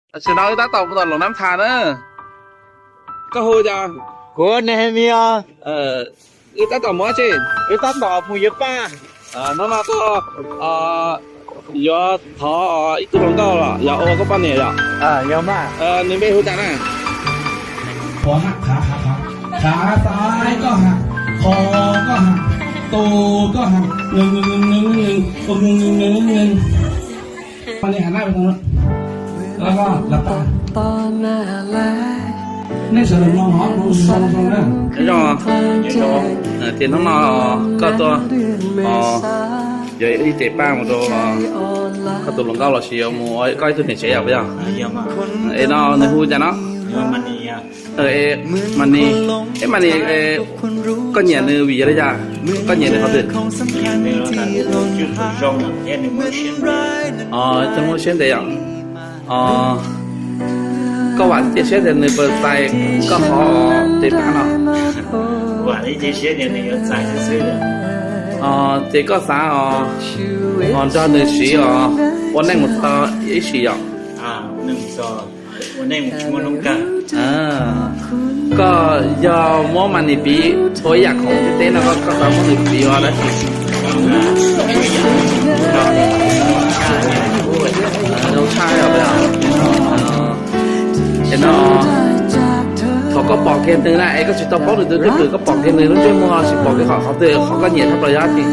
Tam sim no wb tab tom mus tom Loos Nab Thas na. Koj hu cas? Kuv Nehemias. Wb tab tom mus dab tsi? Wb tab tom mus yuav paj. Hnub no koj yuav thov ib tug hluas nkauj los yog ua koj poj niam yom? Yog mas. Nws npe hu cas na? Khav, khav, khav, khav xaiv koj ha, kho koj ha, tu koj ha, nws, nws, nws, nws, nws, nws, nws, nws, nws. Nej sawv daws mloog hov, mloog zoo zoo na. Nyob zoo, ces hnub no koj tuaj, yog ib tes paj mus rau koj tus hluas nkauj los sis yuav mus ua koj ib tug niam tsev yom, puas yog? Es no nws hu cas no? Mas Nis, es Mas Nis, koj nyiam nws vim yog li cas? Koj nyiam nws qhov twg? Nws muaj siab ntev yom. Koj vam thiab cia siab tias nws puas txais koj qhov tes paj no? Ces koj xav os, nrog nws siv os, ua neej mus txog ib sim yom. Koj yog muab Mas Nis piv txhua ib yam khoom ntiaj teb no, koj xav muab nws piv ua dab tsi? Zoo tshaj os. Es no, thaum koj pom kiag nws na es koj tsis tau paub nws tus cwj pwm, koj pom kiag nws lub ntsej muag los sis pom kiag qhov, qhov twg qhov koj nyiam tshaj plaws yog dab tsi?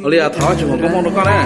Ua li thov tsis muaj koob hmoov rau koj na.